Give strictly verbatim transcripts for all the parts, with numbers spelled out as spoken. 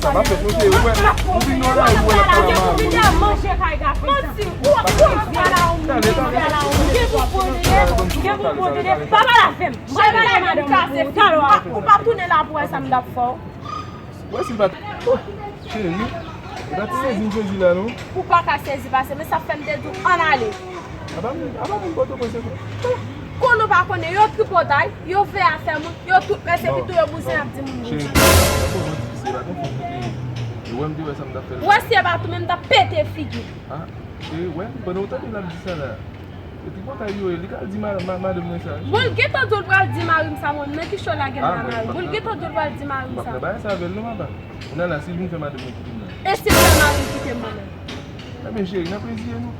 Sa pa fèt, non, se ou wè. Ou vin nan lari, ou wè l ap pale mal. Ou vin la manje kay gafen sa. Manti, ou ap koze la, ou vin la, ou gen pou pwodeye, ou gen pou pwodeye. Pa pale avè m. Mwen pale madanm ou, talè a. Ou pa tounen la pou wè sa m t ap fè w. Wè si l pa t. Oh, cheri, ou pa t sezi m sezi la, non? Ou pa ka sezi pase, men sa fè m te di w ann ale. Apa moun, apa moun Pòtoprens se kon. Konn ou pa konnen, yo tripotay, yo veye afè moun, yo tout pèsekite, yo bouzen ap di moun bouzen. Cheri, pa fò manti, se pa konfòm kote. Ou wè m te wè sa m t ap fè l. Wè si e pa tou, men m t ap pete figi. Ah, cheri, wè, pandan w tande l ap di sa la. E tripotay yo ye, li ka di ma, ma, madanm mwen sa. Bon, l gentan di w pral di mari m sa, mwen, nan ki cho lage m la mari. Bon, l gentan di w pral di mari m sa. M pa pran bagay sa avè l non, papa. Kounye a la, si l vin fè madanm mwen kite m nan. E si l fè mari m kite m nan? Ebyen, cheri, n ap reziye nou.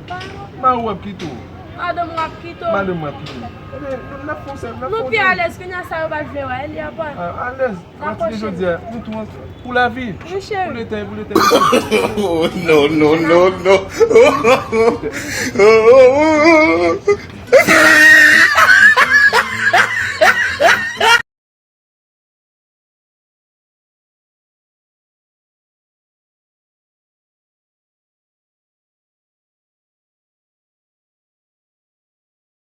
Mari w ap kite w. Madanm w ap kite w. Madanm w ap kite m. Ebyen, n ap fè w sèl, n ap fè w sèl. Nou pi alèz kounye a sa yo pa t vle wè, li apa. Ah, alèz. Apati de jodi a, nou tou ansanm pou lavi. Pou leta e pou leta. Oh, non, non, non, non.